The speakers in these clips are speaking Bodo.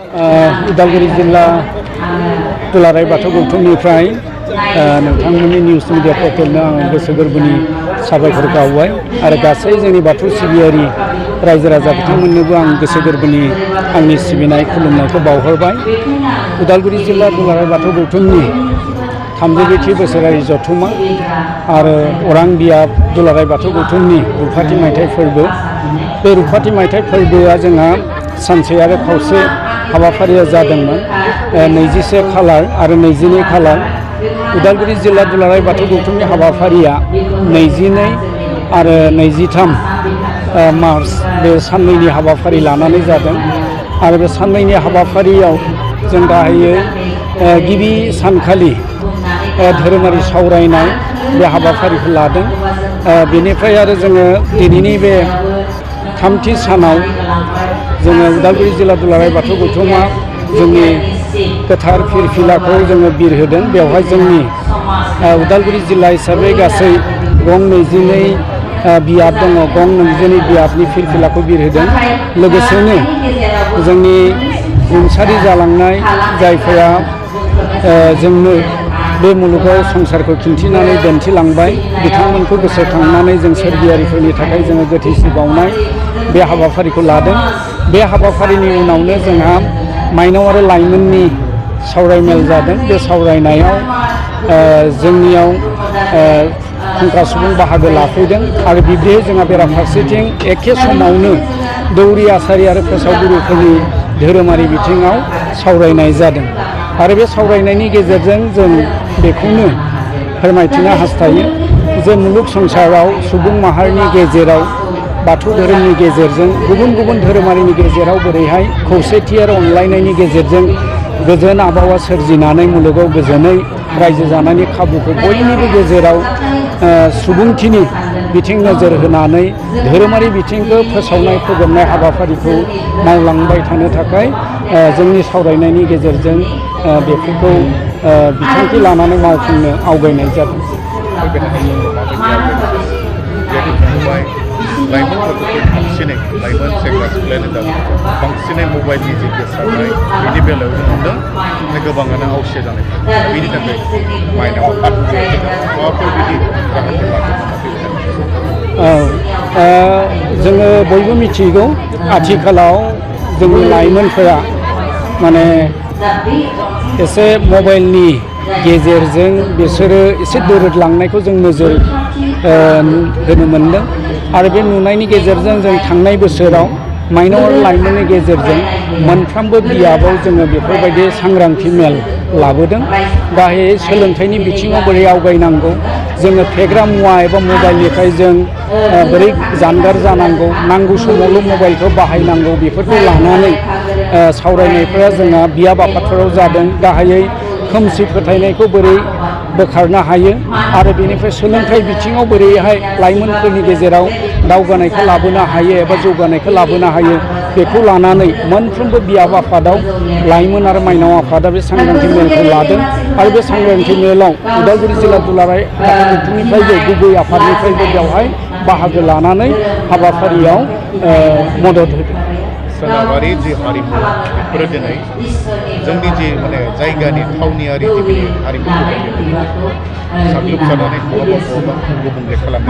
उदालगुरि जिल्ला दुलाराय बाथौ गौथुमनिफ्राय नोंथांमोननि निउस मिडिया पर्टेलनो आं गोसो गोरबोनि साबायखर बावबाय आरो गासै जोंनि बाथौ सिबियारि रायजो राजा बिथांमोननोबो आं गोसो गोरबोनि आंनि सिबिनाय खुलुमनायखौ बावहरबाय। उदालगुरि जिल्ला दुलाराय बाथौ गौथुमनि 32थि बोसोरारि जथुम्मा आरो अरां बियाब दुलाराय बाथौ गौथुमनि रुफाथि मायथाइ फोरबो। बे रुफाथि मायथाइ फोरबोआ जोंहा सानसे आरो खावसे हाबाफारिया जादोंमोन 21 खालार आरो 22 खालार। उदालगुरि जिल्ला दुलाराय बाथौ गौथुमनि हाबाफारिया 22 आरो 23 मार्च बे साननैनि हाबाफारि लानानै जादों आरो बे साननैनि हाबाफारियाव जों गाहायै गिबि सानखालि धोरोमारि सावरायनाय बे हाबाफारिखौ लादों। बेनिफ्राय आरो जोङो दिनैनि बे थामथि सानाव जोङो उदालगुरि जिल्ला दुलाराय बाथौ गौथुमा जोंनि गोथार फिरफिलाखौ जोङो बिरहोदों। बेवहाय जोंनि उदालगुरि जिल्ला हिसाबै गासै गं 22 बियाब दङ। गं 22 बियाबनि फिरफिलाखौ बिरहोदों। लोगोसेनो जोंनि रुंसारि जालांनाय जायफोरा जोंनो बे मुलुगाव संसारखौ खिन्थिनानै दिन्थिलांबाय बिथांमोनखौ गोसोखांनानै जों सोरगियारिफोरनि थाखाय जोङो गोथैसि बावनाय बे हाबाफारिखौ लादों। बे हाबाफारिनि उनावनो जोंहा माइनाव आरो लाइमोननि सावरायमेल जादों। बे सावरायनायाव जोंनियाव फुंखा सुबुं बाहागो लाफैदों आरो बिब्दियै जोंहा बेराफारसेथिं एखे समावनो दौरि आसारि आरो फोसावगिरिफोरनि धोरोमारि बिथिङाव सावरायनाय जादों आरो बे सावरायनायनि गेजेरजों जों बेखौनो फोरमायथिनो हास्थायो जे मुलुग संसाराव सुबुं माहारिनि गेजेराव बाथौ धोरोमनि गेजेरजों गुबुन गुबुन धोरोमारिनि गेजेराव बोरैहाय खौसेथि आरो अनलायनायनि गेजेरजों गोजोन आबहावा सोरजिनानै मुलुगाव गोजोनै रायजो जानायनि खाबुखौ बयनिबो गेजेराव सुबुंथिनि बिथिं नोजोर होनानै धोरोमारि बिथिंखौ फोसावनाय फोजोबनाय हाबाफारिखौ मावलांबाय थानो थाखाय जोंनि सावरायनायनि गेजेरजों बेफोरखौ बिथांखि लानानै मावफुंनो आवगायनाय जादों। लाइमोनफोरखौ बांसिनै लाइमोन सेंग्रा सिख्लायानो जा बांसिनै मबाइलनि जि गोसारनाय बेनि बेलायाव जों नुदों गोबाङानो आवसिया जानाय। बेनि थाखाय माइनाव माबाफोर बिदि राहाफोर लादों। जोङो बयबो मिथिगौ आथिखालाव जोंनि लाइमोनफोरा माने एसे मबाइलनि गेजेरजों बिसोरो एसे दोरोदलांनायखौ जों नोजोर होनो मोनदों आरो बे नुनायनि गेजेरजों जों थांनाय बोसोराव माइनाव आरो लाइमोननि गेजेरजों मोनफ्रोमबो बियाबाव जोङो बेफोरबायदि सांग्रांथि मेल लाबोदों। गाहायै सोलोंथाइनि बिथिङाव बोरै आवगायनांगौ, जोङो फेग्रा मुवा एबा मबाइलनिफ्राय जों बोरै जानगार जानांगौ, नांगौ समावल' मबाइलखौ बाहायनांगौ, बेफोरखौ लानानै सावरायनायफोरा जोंहा बियाब आफादफोराव जादों। गाहायै खोमसि फोथायनायखौ बोरै बोखारनो हायो आरो बेनिफ्राय सोलोंथाइ बिथिङाव बोरैहाय लाइमोनफोरनि गेजेराव दावगानायखौ लाबोनो हायो एबा जौगानायखौ लाबोनो हायो, बेखौ लानानै मोनफ्रोमबो बियाब आफादाव लाइमोन आरो माइनाव आफादा बे सांग्रांथि मेलखौ लादों आरो बे सांग्रांथि मेलाव उदालगुरि जिल्ला दुलाराय बाथौ गौथुमनिफ्रायबो गुबै आफादनिफ्रायबो बेवहाय बाहागो लानानै हाबाफारियाव मदद होदों। सोनाबारि जि हारिमु बेफोरो दिनै जोंनि जि माने जायगानि थावनियारि जि हारिमुखौ साग्लोबसारनानै बहाबा गुबुंले खालामो।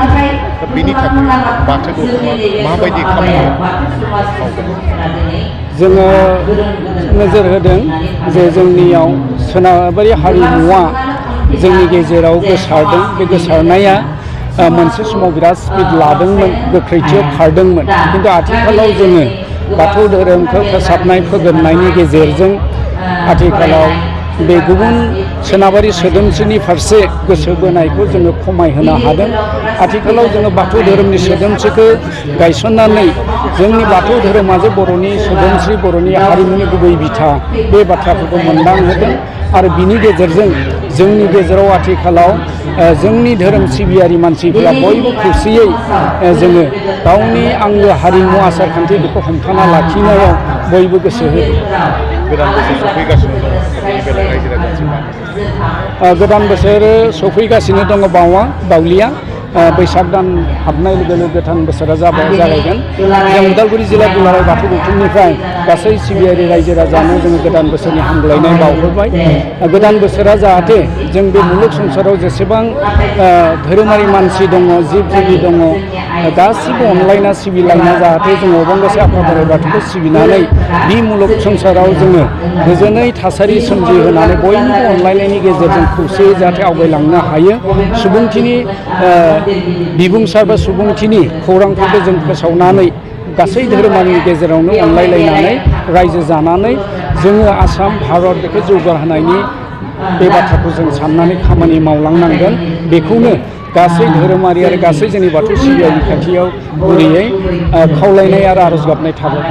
दा बेनि थाखाय बाथौ गौथुमा माबायदि खामानि मावगोन? जोङो नोजोर होदों जे जोंनियाव सोनाबारि हारिमुवा जोंनि गेजेराव गोसारदों। बे गोसारनाया मोनसे समाव बिराद स्पिड लादोंमोन, गोख्रैथियाव खारदोंमोन। खिन्थु आथिखालाव जोङो बाथौ धोरोमखौ फोसाबनाय फोगोमनायनि गेजेरजों आथिखालाव बे गुबुन सोनाबारि सोदोमस्रिनि फारसे गोसो बोनायखौ जोङो खमायहोनो हादों। आथिखालाव जोङो बाथौ धोरोमनि सोदोमस्रिखौ गायसननानै जोंनि बाथौ धोरोमा जे बर'नि सोदोमस्रि, बर'नि हारिमुनि गुबै बिथा, बे बाथ्राफोरखौ मोनदांहोदों आरो बिनि गेजेरजों जोंनि गेजेराव आथिखालाव जोंनि धोरोम सिबियारि मानसिफोरा बयबो खौसेयै जोङो गावनि आंगो हारिमु आसार खान्थि बेखौ हमथाना लाखिनायाव बयबो गोसो होदों। गोदान बोसोर सफैगासिनो दङ, बेनि बेलायाव रायजो राजासिम गोदान बोसोर सफैगासिनो दङ बावलिया। बैसाग दान हाबनाय लोगो लोगो गोदान बोसोरा जागायगोन। जों उदालगुरि जिल्ला दुलाराय बाथौ गौथुमनिफ्राय गासै सिबियारि रायजो राजानो जोङो गोदान बोसोरनि हामग्लायनाय बावहरबाय। गोदान बोसोरा जाहाथे जों बे मुलुग संसाराव जेसेबां धोरोमारि मानसि दङ, जिब जिबि दङ, गासिबो अनलायना सिबिलायना जाहाथे जोङो अबंगसे आफा बोराइ बाथौखौ सिबिनानै बे मुलुग संसाराव जोङो गोजोनै थासारि सोमजिहोनानै बयनिबो अनलायनायनि गेजेरजों खौसेयै जाहाथे आवगायलांनो हायो। सुबुंथिनि बिबुंसार बा सुबुंथिनि खौरांफोरखौ जों फोसावनानै गासै धोरोमारिनि गेजेरावनो अनलायलायनानै रायजो जानानै जोङो आसाम भारत बेखौ जौगाहोनायनि बे बाथ्राखौ जों साननानै खामानि मावलांनांगोन। बेखौनो गासै धोरोमारि आरो गासै जोंनि बाथौ सिबियारिनि खाथियाव गुरैयै खावलायनाय आरो आरज गाबनाय थाबाय।